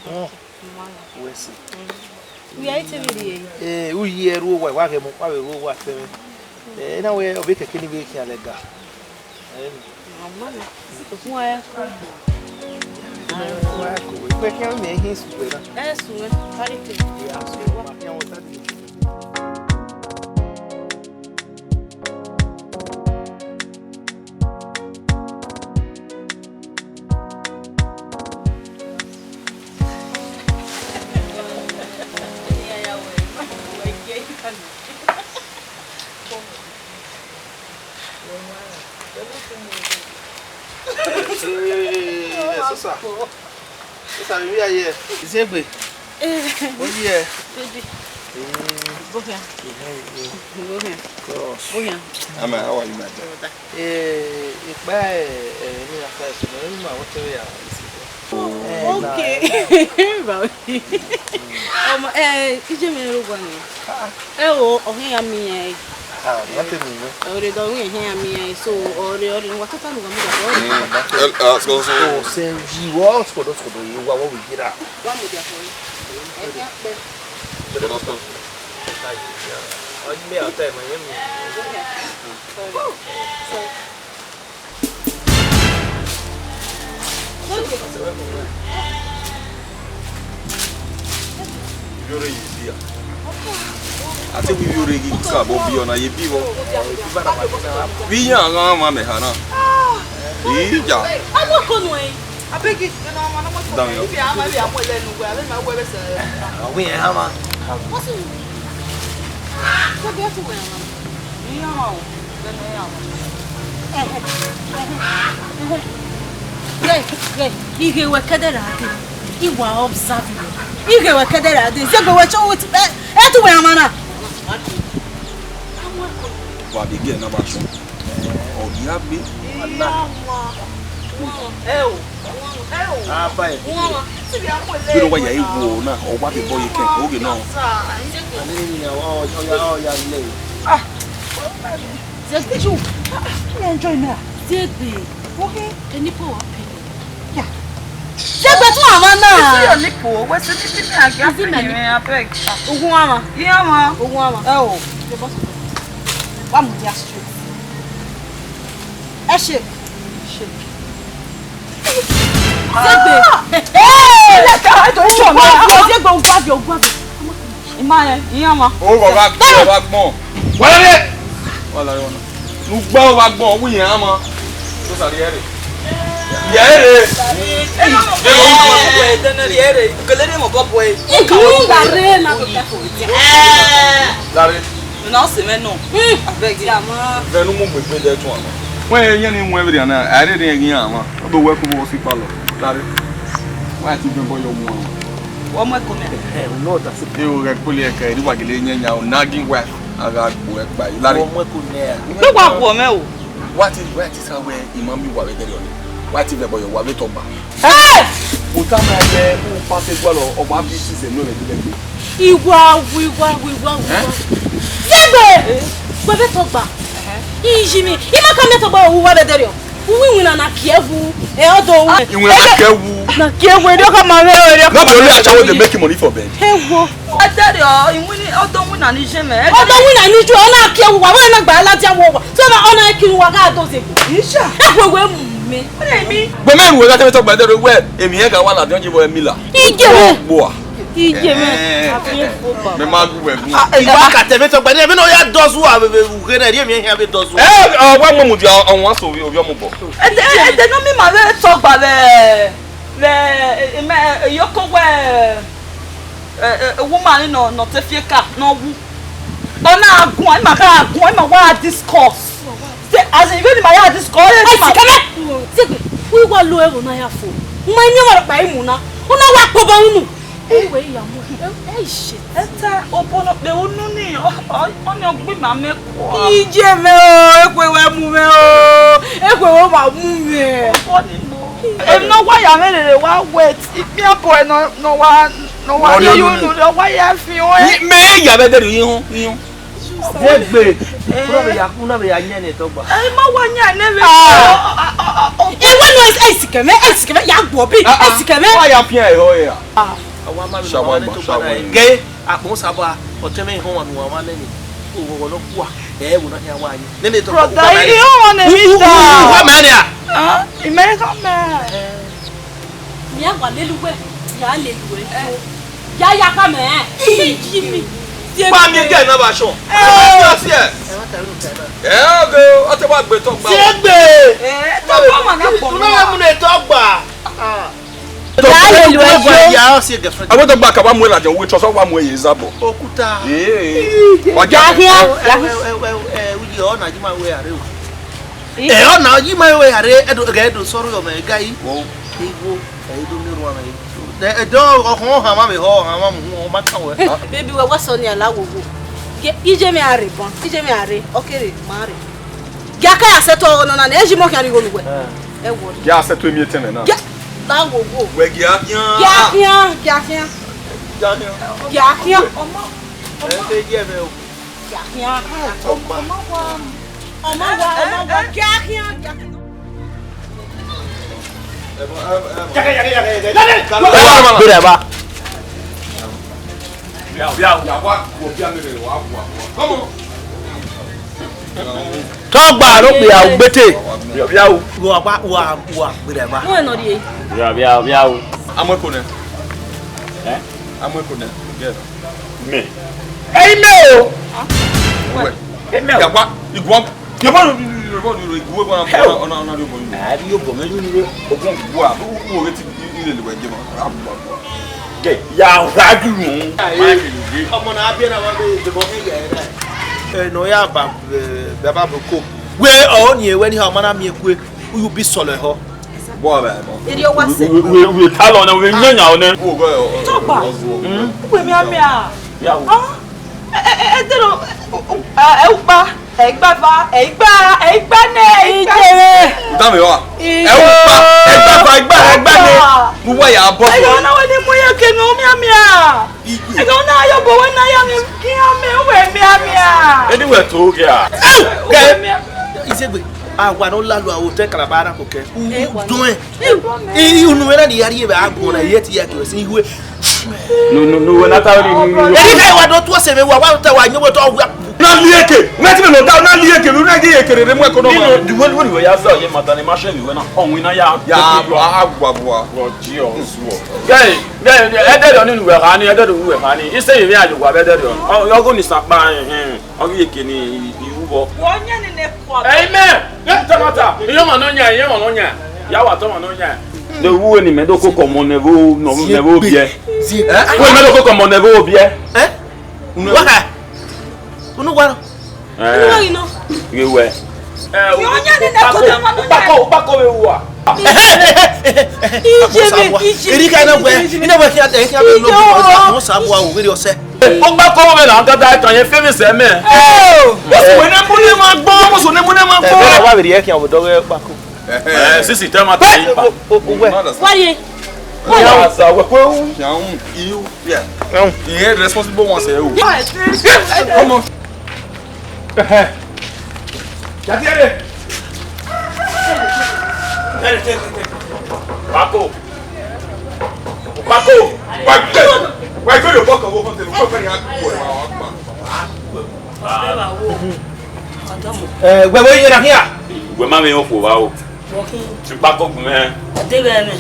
igho. Wẹ si. Uya i te vbe rhie. Eh, u ye ru owa, wa ghẹ mu, wa vbe ru owa tẹmwẹ. Eh, na wẹ, ọ vbe kẹkẹ ni vbe khian lẹga. Eh. Mama, okun aya ko. Wẹ khian miẹn ehin sugbe na. Ẹ sunu, carry cake. Yeah, I'm sorry. Wa khian water dey. Hey, Sosa. Sosa, we are here. Zegbe. Eh. What here? Baby. Eh. Go here. Yeah, yeah. Go here. Cross. Go here. Ama, how are you, my dear? Brother. Eh, ikpa, eh, eh, ni afa eso, no, ni ma wo te ya. Oh, okay. Bro. Ọmọ, eh, ije mẹ ro gua ni. Ah. Ẹ o, ọ hẹn ya mi yẹn. Ah, nothing, no. Ọrẹ dọ wẹ hẹn ya mi yẹn, so, ọrẹ, ọrẹ, wa tota nu ga mu da. Eh, ah, so, so. Oh, say you want for those for the, you want what we get out. Wa mu dia fo. Ẹ ya pe. Go, go, go. Ọ ni mi ata ma yẹn mi. Sorry. Sorry. Yọrọ ye bi a. Ate wi yọrọ ye ka bo bi ọna ye bi vbọ. Bi yan gha ma mẹ hana. Iya. Alo ko nu ẹn. Abeg, no, no, no, no, no. Down here. If you have my, I'm well, no, well, I'm well, sir. Are we in Hama? What's it? What do you have to wear? Iya, ma o. Ye, ye, ighe wẹ kẹdẹ ra dee, I wa observe wẹ. Ighe wẹ kẹdẹ ra dee, zẹgbe wẹ chọ wẹ ti, ẹ, ẹ tu wẹ amwa na. Wa be girl na ba chọ. Ọ ghi a gbe. Ẹ o. Abae. Vbene ọ wa ya ru na, ọ wa vbe bọ ye kẹ, oge nọ. Zegbe. You. Ah, ah, you enjoy me. Zegbe. Okay. Eni po wa pe. Yeah. Zegbe tun ama na. You see your nipple. What's the nipple? I can't feel it, man. Abeg. Ogun ama. Yeah, ma. Ogun ama. Ẹ o. Wa mu dia straight. Ẹ shake. Shake. Zegbe. Hey! Let's go. I don't want to. Zegbe, ogun abi, ogun abi. Ima yẹn, iyan ma. O wa gba, o wa gbọn. Wala ye. Wala ye ọna. Nu gba o wa gbọn, wi yan ma. To sari ere. Ye ere. Ẹ, ẹ, ẹ, ẹ, ẹ, ẹ, ẹ, ẹ, ẹ, kele ne mo bọ bọ ẹ. Ẹ ka wo gba re na ko ta fo. Ẹ. Lare. Na o se mẹ nọ. Hmm. Abeg. Ya ma. Vẹnu mu gbegbe de tun ama. Wẹ yẹn ni mu every ana. A re de yin ama. O do wẹ ku bo si palọ. Lare. Wa ti gbẹn bọ yọ mu ama. Wọ mu ẹko mẹ. Ẹ, o nọ da se. E o ghe kpoli ẹkẹ, ri wa gele yẹn yan o, nagging wife. A gha gbo ẹkpa yi. Lare. Wọ mu ẹko nẹ. Pe wa gbo mẹ o. Wa ti, wa ti sa wẹ, I ma miẹn uwa vbe ẹdẹrriọ ni. Wa ti vẹ bọyọ, wa vbe tọgba. Hey! Ota ma yẹ, u pa se gualọ, ọ ma bi sisi enu ẹmwẹ dẹdẹ gbe. Iwa wu, iwa wu, iwa wu. Eh? Zegbe! Wẹ vbe tọgba. Iyi mi, I ma ka miẹn tọgba, uwa vbe ẹdẹrriọ. Uwu iwinna na kie wu, ẹ ọdọ wu. Iwinna na kie wu. Na kie wu, erriọ ka ma vbe erriọ ka. No be only ashawo dey make money for bed. Ewo. Ẹdẹrriọ, iwinna, ọdọ winna ni je mẹ. Ọdọ winna ni ju, ọ na kie wu, wa, wa na gba ladian wo wa. So na ọ na kiri wa gha do ze. Isha. Ẹ wẹ wẹ mu mẹ. What do you mean? Gbẹmẹ ru ẹgha tẹmẹtọ gba ẹdẹrriọ wẹ, emwi ẹgha wa ladian je vbe Mila. Ije mẹ. Gbua. Ije mẹ. Eh, afi eh, fo baba. Mẹ ma gu wẹ gu. Ah, eh, wa ka tẹmẹtọ gba ẹdẹrriọ, mẹ na ya dọzu a vbe vbe ughe na, emwi ẹgha vbe dọzu. Eh, ọ wa mu mu dia, ọ wa so ovbi ọmọ bọ. Ẹdẹ, ẹdẹ nọ mi ma vbe tọgba vbe. Vbe, eh, eh, mẹ, eh, iyoko wẹ, eh, eh, woman ni nọ, nọ te fi eka, nọ wu. Ọ na guan, ima gha guan, ima wa discuss. Say, as in, even ima ya discuss, eh, ima. Sikẹmẹ! Zegbe, u wa lo ẹvbo na ya fo. U ma miẹn ọmwa rhọkpa i mu na. U na wa kpobọ unu. Anyway, iya mu. Eh, eh, shit. Eta obono kpe unu ni, ọ, ọ, ọ ni ọ gbe ima mẹ kua. Ije mẹ o, ekhue wẹ mu mwẹ o, ekhue wẹ ma mu mwẹ. Obono. Emwi ne ọ wa ya mwẹ rere wa wet, ikpian bọe nọ, nọ wa, nọ wa rhie ye unu, nọ wa ya fian ọnrẹn. Mẹ ya vbe ẹdẹrriọ, iyan, iyan. Zegbe. Una vbe ya, una vbe ya yẹn ne tọgba. Ẹ ma wa yẹn ne vbe. Ah. Iwe no, ẹ sikẹmẹ, ẹ sikẹmẹ, ya gbọ bi, ẹ sikẹmẹ. Wa ya fian ẹhọ ya. Ah. Shawarma, shawarma. Ge, akpọn saba, ọtẹn mwẹ họn wa mi wa ma nene. Oghọghọ nọ kua, ẹ wo na hia wa yi. Nene to. Brother, you don't want to meet that. Wa mẹ nia. Ah, America man. Eh. Mia wa lele uwẹ, ya lele uwẹ. Ya ya kpa mẹ. Iye mi. Kpa mi gẹ na ba sọ. Ẹ, ọ si ẹ. Ẹ, oge, ọ te wa gbe tọ gba. Tie gbe. Ẹ, tọ gba ma na gbọ. Una mu ne tọ gba. Ah. Ya lele uwẹ yo. Ya ọ si girlfriend. Awe tọ gba ka wa mu ẹ ladian, uwe trọsọ wa mu ẹ ye Zabo. Okuta. Ee. Wa ja. Ya hia. Ẹ, ẹ, ẹ, ẹ, ẹ, uyi ọ na ji ma wẹ are o. Ẹ, ọ na ji ma wẹ are, ẹdo, ẹdo sọrọ yọ mẹ, gai. Wo. Igho, ẹ, i do ne erhuanmwẹ. Ẹ, ẹ, dọ, ọhọn, ọhọn, ma vbe họ, ọhọn, ma mu, ọ ma kan wẹ. Baby, wẹ wa sọ ni ala wowo. Ge, ije mẹ a rre ban, ije mẹ a rre, ọ kere ma rre. Gia ka ya sẹto ọghọ nọ na, ẹ ji mọ khian rhie igho nu wẹ. Ẹ wọ. Gia sẹto emi etẹn nẹ na. Gia, la wowo. Wẹ gia khian. Gia khian, gia khian. Gia khian. Gia khian. Ọmọ, ọmọ. Ẹ, ẹ, yẹ mẹ o. Gia khian. Ọmọ, ọmọ wa. Ọmọ wa, ọmọ wa. Gia khian, gia khian. Gbẹrẹ ba. Tọgba ro kpia ugbete. Wa, wa, wa, gbẹrẹ ba. Mo no die. Amuẹko nẹ. Ẹ? Amuẹko nẹ. Yes. Mẹ. Ẹyin mẹ o. Wẹ. Ẹyin mẹ o. Yagba, iguan. Yagba, yagba, iguan, ọna, ọna, ọna, ọna, ọna. A ri obọ mẹ yunu re. Ogun wa, u, u, o, ti, i, i, le, le, wẹ, je ma. Ke, ya, wa, ju, nu. Ọmọ na, a biẹ na, wa, be, be, bọ, he, ya, ya. Ẹ, nọ ya ba, ẹ, baba bro ko. Wẹ, ọ, ni, wẹ, ni, ha, ọmọ na, miẹn kue. Uyu bi sọlọ ehọ. Bọ bẹ bọ. Eri owa sẹ. Wẹ, wẹ, wẹ, ta lọ nẹ, wẹ, nyanya ọ nẹ. Tọgba. Uwe mi amia. Ya wo. Ah, ẹ, ẹ, ẹ, dero, ẹ, ẹ, ukpa, ẹ, igba va, ẹ, igba, ẹ, igba nẹ, ẹ, igba. Ijere. Uta mi wa. Ijere. Ẹ, ukpa, ẹ, igba va, igba, ẹ, igba nẹ. Uwa ya bọ. Ẹ, yọ na wẹ ni mu ya ke mi, u mi amia. Igwe. Ẹ, yọ na yọ bọ wẹ na ya mi, ki ya mi, uwe mi amia. Anywhere to get. Uwe mi amia. Izegbe. Awa ne ọ lalu aro otọ Kalaba na koko. U dọẹn. I, unu mwẹ na ni ya rhie vbe agbọn na, iye ti ya tuẹ sin ihue. No, no, no, wẹ na ta ni, no, no, no. Eri ka wa do tuẹ sẹ vbe wa, wa ta wa nyẹ wẹ tọ wa. Na lieke, na ti me no da, na lieke, lu na ge ye kere re mu ẹko nọ ma. Ni no, the way, the way ya sa ye mata ni ma ṣe ni wẹ na. Ọwin na ya. Ya, a, a, wa, wa. Wọ ji ọ, zuọ. Gẹ, gẹ, ẹdẹrẹ ọni nu wẹ ha ni, ẹdẹrẹ nu wẹ ha ni. Ise yevbe ayo wa vbe ẹdẹrẹ ọni. Ọ, ọgho ni sakpa, ẹhẹn. Ọ ghi ye ke ni i ru vbọ. Wọ yan nene kua. Amen. Ye tamata. Iye ọmọ nọ yan, iye ọmọ nọ yan. Ya wa tọ ọmọ nọ yan. De wu ni mẹ do koko ọmọ nẹ vbe o, nọ vbe o biẹ. Zie. Wẹ mẹ do koko ọmọ nẹ vbe o biẹ. Eh? Wa ka. Unu wa nọ. Eh. Unu wa nọ. Ye wẹ. Yọ yan nene kua ọmọ nọ yan. Kpako, kpako vbe wa. Ije me, ije. Eri ka na wẹ, ina wẹ kia, eh, kia lo. Mo sa bua o, wiri ọsẹ. Ọgbakọ vbe na dada kan ye famous ẹmẹ. Oh! Mo sọ wẹ ne mo ne ma gbọ, mo sọ ne mo ne ma gbọ. Eh, wa veri e kian obodo ghe ọgbakọ. Eh, sisi tell ma tell you. Wari. Wa sa wẹ ko u. Yan u. Yeah. He had responsible ones here. Come on. Ẹhẹn. Jatiere. Bako. Bako. Wa gbẹ. Wa gbẹ lo bọkọ wo kọnte lo ko fẹ ya ku wa wa gba. Eh, wẹ wo yẹn na hia. Wẹ ma mi o fo wa o. Ti kpako gun mẹ. Adeghe ẹmẹ.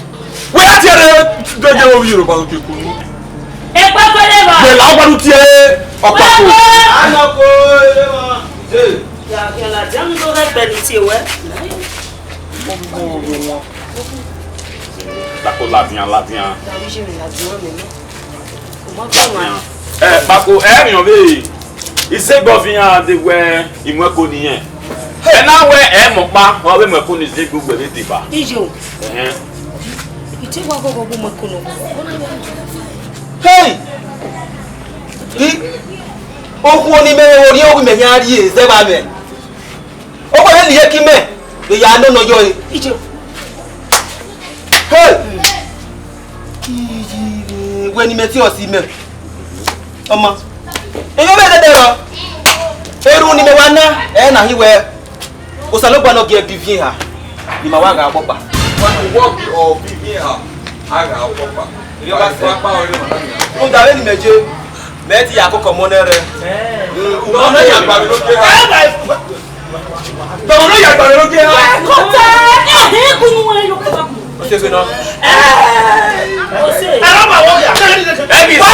Wẹ a ti ẹre dọjẹ wo Yoruba oke kunu. Ekpako ẹre ba. Wẹ la wa tie ọkpako. Anọko ẹre ma. Hey. Ya, ya la dia mi do rẹ gbẹ ni tie wẹ. Kpako ladian, ladian. Dari je mi ladian mi. Ẹ, Bako, ẹ rhiọn vbe isegbọ fi iran de wẹ imuẹko niyẹn. Ẹ na wẹ ẹ mọ ọkpa, ọ vbe muẹko ni zegbe ugbẹ vbe deba. Iye o. Ẹhẹn. Ite wa gọgọ gbe muẹko nọ. Hey! I, okhuo ni mẹ vbe orhiọn, ovbi mẹ hia rrie zẹ vba mwẹ. Ọ wẹ ne iye ki mẹ, vbe ya nọ nọ yọ e. Iye. Hey! Wẹ ni mẹ tie ọsi mẹ. Ọma. Eyọ mẹ dẹdẹ rọ. Erhunmwu ni mẹ wa na, ẹ na hi wẹ. Osanobua ne ọ gie biẹ eha, ne ima wa gha ọkpọkpa. Wa ni wọ bi ọ biẹ eha, a gha ọkpọkpa. Erriọ ba sẹ. Rhunmwuda vbene imẹ ye, mẹ te ya koko ọmọ nẹ rẹ. Ọmọ nẹ ya gba vbe enogie eha. Ọmọ nẹ ya gba vbe enogie eha. Kọta, ẹhẹn, kunu wẹ yo kẹta kunu. Ẹbí sá.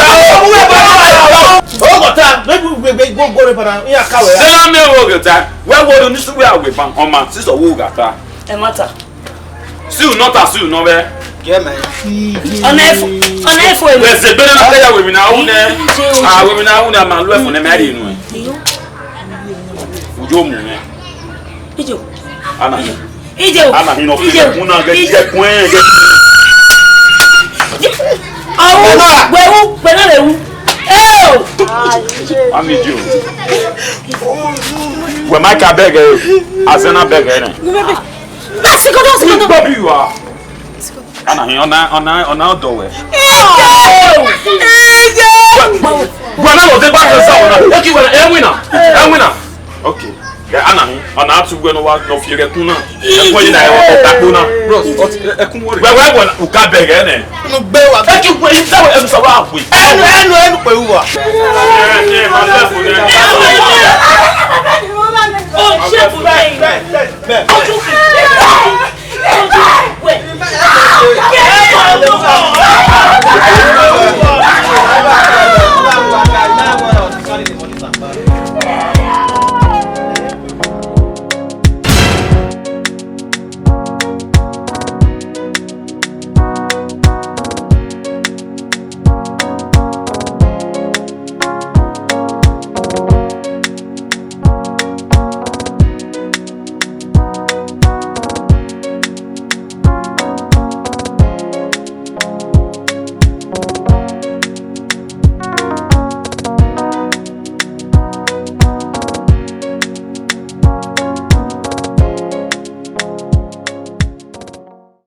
Ọgọta, maybe we, we go, go, go, go, yeah, kawe. Sá mi wo gata. Wẹ wo ni su wẹ awe ban. Ọma, sisọ wo gata. Ẹ ma ta. Si u nọ ta, si u nọ vẹ. Ọna efo, ọna efo emi. Wẹ ze bere na kẹya wẹ mi na wu nẹ. Ah, wẹ mi na wu nẹ, ma lu ẹfun nẹ, mẹ rhie inu ẹ. Ujo mu nẹ. Ijo. Ana. Ijo. Ana hin no fi kun na, gẹ jẹ kun ẹ, gẹ. Awu, wẹ wu, wẹ na le wu. Eo. Ami jo. Wẹ ma ka bẹgẹ, azẹn na bẹgẹ nẹ. Asikodo, asikodo. Gbọ bi wa. Ana hin, ọna, ọna, ọna ọdọ wẹ. Ijo. Ijo. Wẹ na lo de ba ke sa ọna. Eki wẹ, ẹ wina. Ẹ wina. Okay. Ẹ, ana hin, ọna atu wẹ no wa no fi ẹghẹ kun na. Ẹ kọ yi na ẹ wa ta kpo na. Bros, ẹkun wo re? Wẹ, wẹ, wẹ, u ka bẹgẹ nẹ. Unu gbe wa. Eki wẹ, i sa wẹ, ẹ sa wa we. Ẹnu, ẹnu, ẹnu pẹ̀lú wa. Ẹ, ẹ, ma lẹ fo nẹ.